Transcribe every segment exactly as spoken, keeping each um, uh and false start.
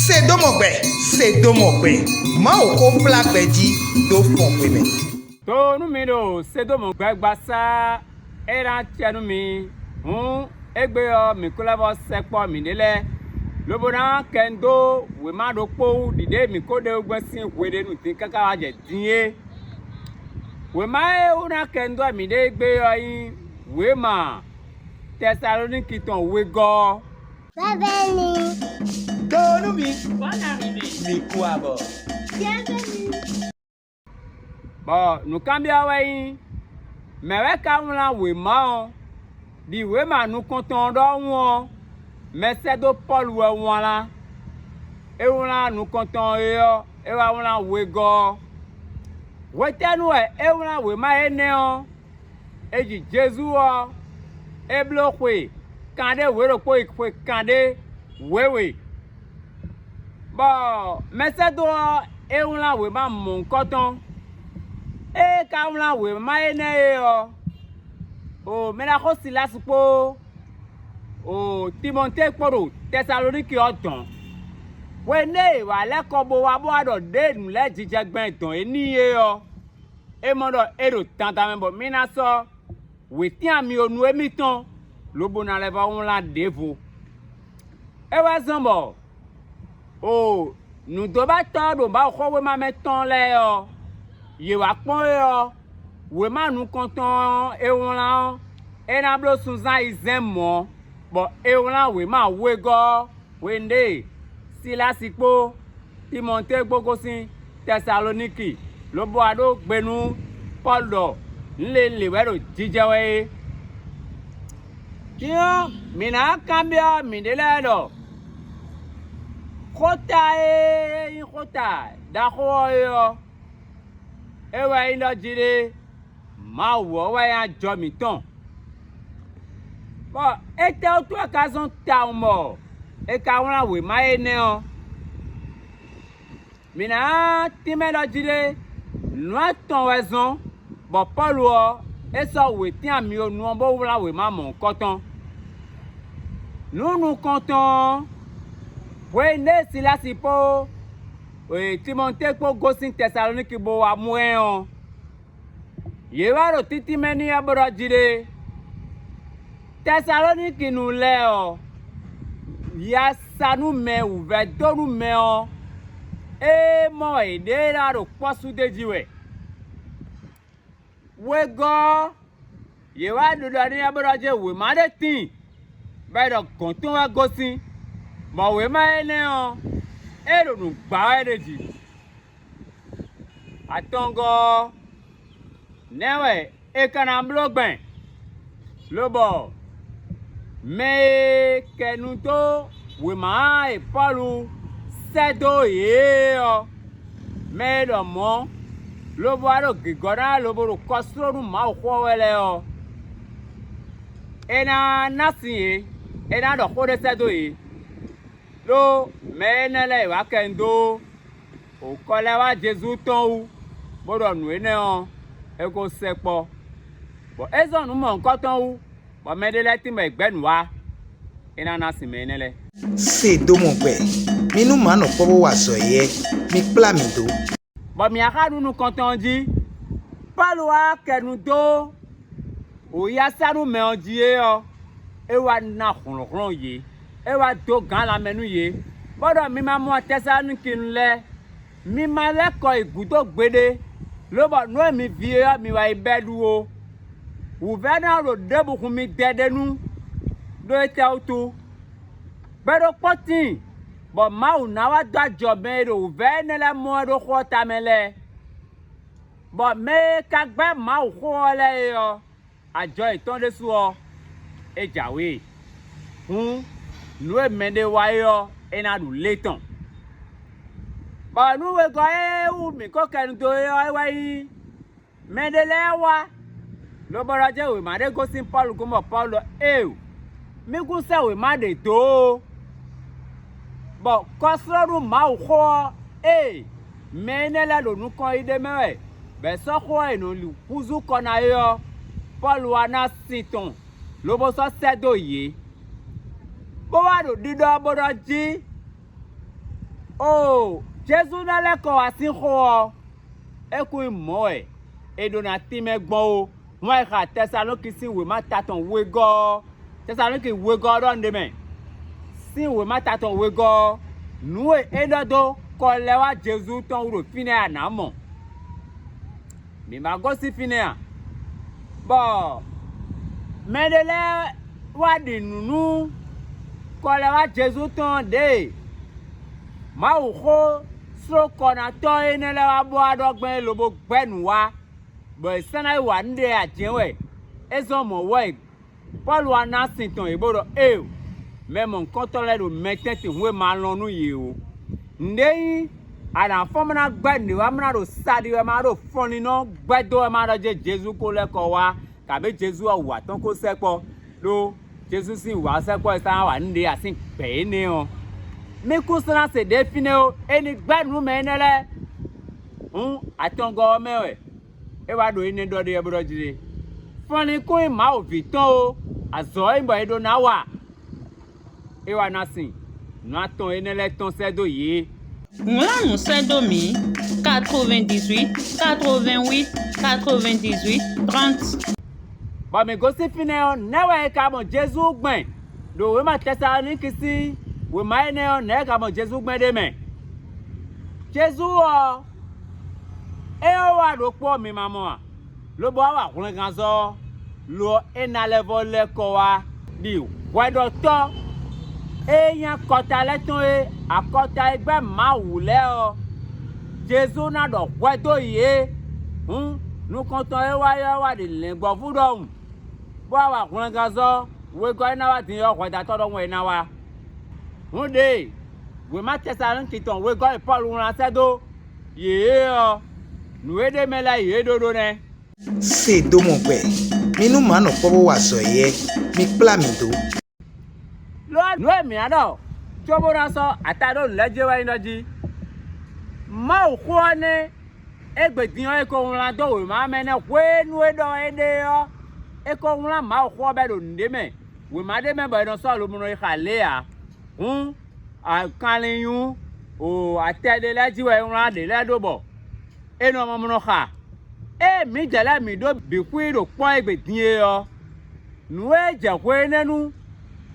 Se dó mɔ gbɛ, se dó mɔ gbɛ, Mawu xó kplá gbɛ jí dó fɔn xwe mɛ. Do nú mi ɖo Sedómu gbɛgbasá e ná acɛ nú mi hǔn, égbé ɔ́, mǐ ko lɛ́ vɔ́ sɛkpɔ́ mǐɖée lɛ́ɛ, lobo ná kɛ nu dó wěma ɖokpó wú ɖiɖě mǐ ko ɖe wú gbɛ́ sín hweɖénu din káká wá jɛ din é. Wěma e wú ná kɛ nu dó wɛ mǐ ɖe égbé ɔ́ nyí wěma Tɛsaloniki tɔn wegɔ́ ɔ́. Vɛvɛ ni. Do nú mi, mi kú abɔ. Vɛvɛ ni. Bɔ nǔkanbyɔ́ wɛ nyí, mɛ̌ wɛ ka wlán wěma ɔ́, ɖi wěma nukɔntɔn ɔ́ ɖɔhun ɔ́, mɛsɛ́dó Pɔ́lu wɛ wlán. É wlán nukɔntɔn e ɔ́, é wá wlán wegɔ́ ɔ́. Hwetɛ́nu wɛ é wlán wěma énɛ́ ɔ́? É ji Jezu ɔ́, é bló xwe kanɖé wěɖokpó yi xwe kanɖé wěwe. Bɔ mɛsɛ́dó ɔ́, é wlán wěma mɔ̌hunkɔtɔn. Ée é ka wlán wěma énɛ́ é ɔ́, o mɛ ná xo Silási kpó o Timɔtée kpó ɖo Tɛsaloniki ɔ́ dɔn. Hwenu e è wǎ lɛ́ kɔ bó wá bó wá ɖɔ ɖěe nǔ lɛ́ɛ jijɛ gbɛn dɔn é n'i é ɔ́, é mɔ ɖɔ é ɖo dandan mɛ bɔ mì ná sɔ́ wětín amyɔnu émítɔn lobo ná lɛ́ vɔ́ wlán ɖěvo. É wɛ zɔ́n bɔ o nǔdóbátɔ́ ɖo Mawuxówéma mɛ tɔn lɛ́ɛ ɔ́, yě wá kpɔ́n é ɔ́, wěma nukɔntɔn ɔ́ e wlán ɔ́, é ná bló sunnzán ayizɛ́n mɔ̌, bɔ è wlán wěma wegɔ́ ɔ́ hwenu ɖé e Silási kpó Timɔtée kpó gosín Tɛsaloniki, lobo wá ɖó gbe nú Pɔ́lu ɖɔ nǔ lě lě wɛ ɖo jijɛ wɛ é. Din ɔ́, mǐ ná kanbyɔ́ mǐɖée lɛ́ɛ ɖɔ xóta e nyí xóta ɖaxó ɔ́ é ɔ́, é wɛ nyí ɖɔ jí ɖé, Mawu ɔ́ wɛ nyí ajɔ mǐtɔn. Bɔ étɛ́wútu wɛ ka zɔ́n tawun bɔ è ka wlán wěma énɛ́ ɔ́? Mǐ ná tínmɛ ɖɔ jí ɖé, nǔ atɔn wɛ zɔ́n bɔ Pɔ́lu ɔ́, é sɔ́ wětín amyɔnu ɔ́ bó wlán wěma mɔ̌hunkɔtɔn. Nǔ nukɔntɔn ɔ́, hwenu e Silási kpó Timɔtée kpó gosín Tɛsaloniki bó wá mɔ ɛ ɔ́, yě wá ɖo títínmɛ n'i wɛ bó ɖɔ jí ɖé: Tɛsaloniki nu lɛ́ɛ ɔ́, ya sa nú mɛ wǔvɛ́ dó nú mɛ ɔ́, ée mɔ wɛ yě ɖe ná ɖo kpɔ́ sú d'é jí wɛ. Wegɔ́ ɔ́, yě wá ɖiɖɔ n'i wɛ bó ɖɔ jɛ́n wěma ɖé tíin, bɔ è ɖɔ gɔ̌n tɔn wɛ gosín, bɔ wěma énɛ́ ɔ́, é ɖo nǔ gbá wɛ ɖ'é jí. Atɔngɔ́ ɔ́, nɛ̌ wɛ è ka ná bló gbɛn? Lobɔ mɛ e kɛ nu dó wěma e Pɔ́lu sɛ́ dó yě é ɔ́, mɛ e ɖɔ mɔ̌, lobo wá ɖo gǐgɔ́ ná lobo ɖo kɔ sló nú Mawuxó ɔ́ wɛ lɛ́ɛ ɔ́, é ná ná sin yě; é ná ɖɔ xó ɖé sɛ́ dó yě. Ɖó mɛ énɛ́ lɛ́ɛ e wǎ kɛ nu dó wǒkɔ lɛ́ɛ wá Jezu tɔn wú, bó ɖɔ nǔ énɛ́ ɔ́, é ko sɛkpɔ́, bɔ é zɔ́n nǔ mɔ̌hunkɔtɔn wú, bɔ mɛɖé lɛ́ɛ tínbɔ è gbɛ̌ nǔ wá, é ná ná sin mɛ énɛ́ lɛ́ɛ. Se dó mɔ gbɛ, mi nú mǎ nɔ kpɔ́ bó wa azɔ̌ éyɛ́, mi kplá mǐ dó. Bɔ mǐ wá xá nǔ nukɔntɔn ɔ́ jí. Pɔ́lu wá kɛ nu dó wǒyíyá sa nú mɛ ɔ́ jí é ɔ́, é wá ná hlɔ̌nhlɔ́n yě; é wá dó gǎn lanmɛ nú yě, bó ɖɔ: Mi ma mɔ Tɛsaloniki lɛ́ɛ, mi ma lɛ́ kɔ yi gǔdo gbeɖé, lobɔ nǔ e mi ví é ɔ́, mi wá yi bɛ́ ɖu ó. Wǔvɛ́ ná ɖo ɖěbǔ hun mi dɛɖé nu ɖó étɛ́ wútu? Gbɛɖokpɔ́ tíin, bɔ Mawu ná wá dó ajɔ mɛ e ɖo wǔvɛ́ énɛ́ lɛ́ɛ mɔ wɛ ɖó xó ɔ́ tamɛ lɛ́ɛ, bɔ mɛ e ka gbɛ́ Mawuxó ɔ́ lɛ́ɛ é ɔ́, ajɔ yětɔn ɖésú ɔ́, é jǎwe. Hǔn, nǔ e mɛɖé wa é ɔ́, é ná ɖu lě tɔn. Bɔ nú wegɔ́ e wú mǐ ko kɛ nu dó é ɔ́, é wɛ nyí: Mɛɖé lɛ́ɛ wá, lobo ɖɔ jɛ́n wěma ɖé gosín Pɔ́lu gɔ́n bɔ Pɔ́lu ɖɔ: Éeǒ, mì kún sɛ́ wěma ɖě dó ó. Bɔ kɔslɔ́nú Mawuxó ɔ́, ée mɛ énɛ́ lɛ́ɛ ɖo nukɔn yi ɖ'é mɛ wɛ, bɔ è sɔ́ xó ɔ́ è nɔ húzú kɔ ná é ɔ́, Pɔ́lu wá ná sin tɔn, lobo sɔ́ sɛ́ dó yě, bó wá ɖo ɖiɖɔ bó ɖɔ jí: Oo, Jezu ná lɛ́ kɔ wá sín xó ɔ́, é kún nyí mɔ̌ wɛ è ɖo ná tínmɛ gbɔn ó. Wɛn e xa Tɛsaloniki sín wěma ta tɔn wegɔ́ ɔ́, Tɛsaloniki wegɔ́ ɔ́ ɖɔ nǔɖé mɛ. Sín wěma ta tɔn wegɔ́ ɔ́, nǔ e é ɖɔ dó kɔ lɛ́ wá Jezu tɔn wú ɖo fínɛ́ a nǎ mɔ. Mǐ ma gosín fínɛ́ a? Bɔ mɛɖé lɛ́ɛ wá ɖi nǔ nú kɔlɛwá Jezu tɔn ɖěe Mawuxó slókɔnatɔ́ énɛ́ lɛ́ɛ wá bó wá ɖɔ gbɛn é lobo gbɛ́ nǔ wá, bɔ è sɛ́n ná yi wa nǔ ɖé a jɛ̌n wɛ é zɔ́n mɔ̌ wɛ Pɔ́lu wá ná sin tɔn yě bó ɖɔ: Éeǒ, mɛ mɔ̌hunkɔtɔn lɛ́ɛ ɖo mɛ tɛ́ntin hwenu e ma lɔn nú yě ó. Nǔɖé nyí, a nǎ fɔ́n bó ná gbɛ́ nǔɖé wá bó ná ɖo sa ɖi wɛ ma ɖo fɔnlínnɔ gbɛ́ dó wɛ ma ɖɔ jɛ́n Jezu ko lɛ́ kɔ wá, kabǐ Jezu ɔ́ wǔ atɔn ko sɛkpɔ́, ɖó Jezu sín wǔ ɔ́ sɛkpɔ́ e sɔ́ ná wa nǔɖé ǎ sín gbɛ̌ énɛ́ ɔ́. Mì kún sɔ́ ná se ɖě fínɛ́ ó, é ní gbɛ́ nǔ mɛ énɛ́ lɛ́ɛ. Hǔn atɔngɔ́ ɔ́ mɛ wɛ é wá ɖo énɛ́ ɖɔ ɖe wɛ bó ɖɔ jí ɖe: Fɔnlín kún nyí Mawu ví tɔn ó, azɔ̌ e nyí bɔ è ɖó ná wa. É wá ná sin nǔ atɔn énɛ́ lɛ́ɛ tɔn sɛ́ dó yě. Wlán nǔ sɛ́ dó mǐ: quatre-vingt-dix-huit, quatre-vingt-huit, quatre-vingt-dix-huit, trente. Bɔ mǐ gosín fínɛ́ ɔ́, nɛ̌ wɛ è ka mɔ Jezu gbɛn ɖo wěma Tɛsaloniki sín wěma énɛ́ ɔ́, nɛ̌ è ka mɔ Jezu gbɛn ɖ'é mɛ? Jezu ɔ́, é ɔ́ wá ɖokpó ɔ́ mi ma mɔ a? Lobo wá wa hwlɛngánzɔ́ ɔ́, lo ɔ́, é ná lɛ́ vɔ́ lɛ́ kɔ wá ɖi hwɛɖɔtɔ́ e nyí akɔta lɛ́ɛ tɔn e akɔta e gbɛ́ Mawu lɛ́ɛ ɔ́, Jezu ná ɖɔ hwɛ dó yě. Hǔn, nukɔntɔn e wá ɔ́ wá ɖi lɛ̌ngbɔ́vú ɖɔhun, bó wá wa hwlɛngánzɔ́ wegɔ́ e ná wá din ɔ́ hwɛdátɔ́ ɖɔhun wɛ é ná wá. Hǔn ɖěe wěma Tɛsaloniki tɔn wegɔ́ e Pɔ́lu wlán sɛ́ dó yě é ɔ́, nǔ e ɖ'é mɛ lɛ́ɛ yě ɖó ɖó nɛ́. Se dó mɔ gbɛ, mi nú mǎ nɔ kpɔ́ bó wa azɔ̌ éyɛ́, mi kplá mì dó. Lo ɔ́, nǔ e mǐ ná ɖɔ cóbó ná sɔ́ ata ɖó nǔ lɛ́ɛ jɛ wɛ nyí ɖɔ jí: Mawuxó ɔ́ nɛ́, égbé din ɔ́, è ko wlán dó wěma ɔ́ mɛ nɛ́ hwenu e ɖɔ é ɖe ɔ́, è ko wlán Mawuxó ɔ́ bɔ é ɖo nǔɖé mɛ, wěma ɖé mɛ bɔ è nɔ sɔ́ lobo nɔ yi xa lě ǎ. Hǔn, kanlin nyú, o atɛ ɖé lɛ́ɛ jí wɛ è wlán ɖě lɛ́ɛ ɖó bɔ è nɔ mɔ mɔ nɔ xa. Ée mǐdɛɛ lɛ́ɛ mǐ ɖó bǐ xwí ɖo kpɔ́n égbé din é ɔ́, nǔ e jɛ hwe énɛ́ nu,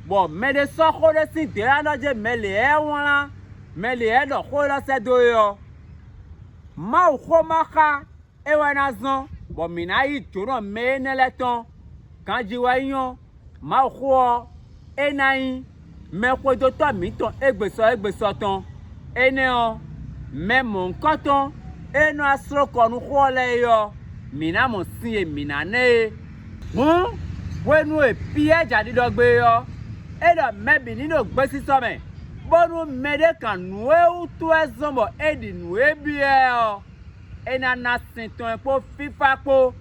bɔ mɛɖé sɔ́ xó ɖé sín dě ɔ́ ná ɖɔ jɛ́n mɛ lě e wlán mɛ lě e ɖɔ xó élɔ́ sɛ́ dó é ɔ́, Mawuxó ma xá é wɛ ná zɔ́n bɔ mǐ ná yí jǒnɔ mɛ énɛ́ lɛ́ɛ tɔn. Ganjí wɛ nyí ɔ́, Mawuxó ɔ́, é ná nyí mɛxwedótɔ́ mǐtɔn égbesɔ égbesɔ tɔn. Énɛ́ ɔ́, mɛ mɔ̌hunkɔtɔn e nɔ wá sló kɔ nú xó ɔ́ lɛ́ɛ é ɔ́, mǐ ná mɔ sin e mǐ ná ná ɛ é. Hǔn, hwenu e Piyɛ́ɛ ja ɖiɖɔ gbe é ɔ́, é ɖɔ mɛ bǐ ní ɖo gbesisɔ mɛ, bónú mɛɖé kan nǔ e wútu wɛ zɔ́n bɔ é ɖi nǔ e byɔ́ ɛ ɔ́, é ná ná sin tɔn e kpó fífá kpó,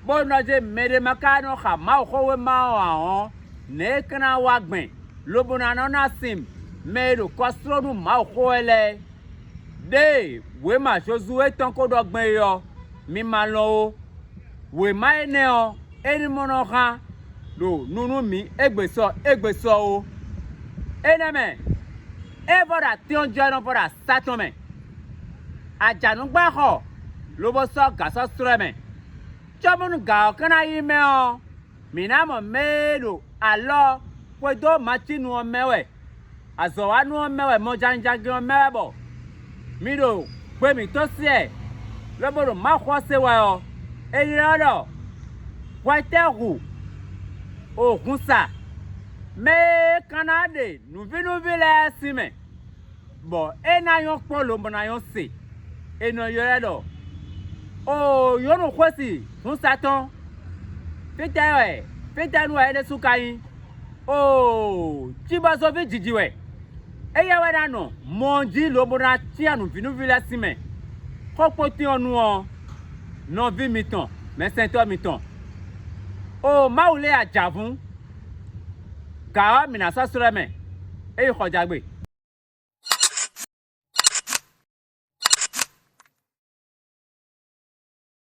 bó nɔ jɛ́n mɛɖé ma ka nɔ xa Mawuxówéma ɔ́ ǎ ɔ́, nɛ̌ é ka ná wá gbɛn, lobo ná nɔ ná sin mɛ e ɖo kɔ sló nú Mawuxó wɛ lɛ́ɛ é? Ɖěe wěma Jozuwée tɔn ko ɖɔ gbɛn é ɔ́, mi ma lɔn ó. Wěma énɛ́ ɔ́, é ní mɔ nɔ hán ɖo nu nú mǐ égbesɔ égbesɔ ó. Énɛ́ mɛ, é vɔ ɖo atín ɔ́ jɔ, é nɔ vɔ ɖo asá tɔn mɛ. Ajǎnúgbáxɔ lobo sɔ́ gǎ sɔ́ slɔ́ ɛ mɛ. Cóbónú gǎ ɔ́ ka ná yi mɛ ɔ́, mǐ ná mɔ mɛ e ɖo alɔ xwedó macínu ɔ́ mɛ wɛ, azɔ̌wanú ɔ́ mɛ wɛ, mɔjannijagin ɔ́ mɛ wɛ bɔ mi ɖo gbe mǐtɔn se wɛ, lobo ɖo Mawuxó ɔ́ se wɛ ɔ́, è ylɔ́ ɖɔ hwɛtɛ́hu o hun sa, mɛ e ka ná ɖe nǔvínúví lɛ́ɛ sín mɛ, bɔ é ná nyɔ́ kpɔ́n lobo ná nyɔ́ se. È nɔ ylɔ́ ɛ ɖɔ: Oo, nyɔ̌nu xwesi hunsatɔn, fítɛ́ wɛ, fítɛ́nu wɛ é ɖésú ka nyí? Oo, cibɔzɔ́ví jiji wɛ. Éyɛ́ wɛ ná nɔ mɔ ɔ́ jí lobo ná cyán nǔvínúví lɛ́ɛ sín mɛ. Xókpótín ɔ́ nu ɔ́, nɔví mitɔn, mɛsɛntɔ́ mitɔn, oo, Mawu lɛ́ɛ ajǎvún, gǎ ɔ́, mǐ ná sɔ́ slɔ́ ɛ mɛ. É yi xɔ jagbe.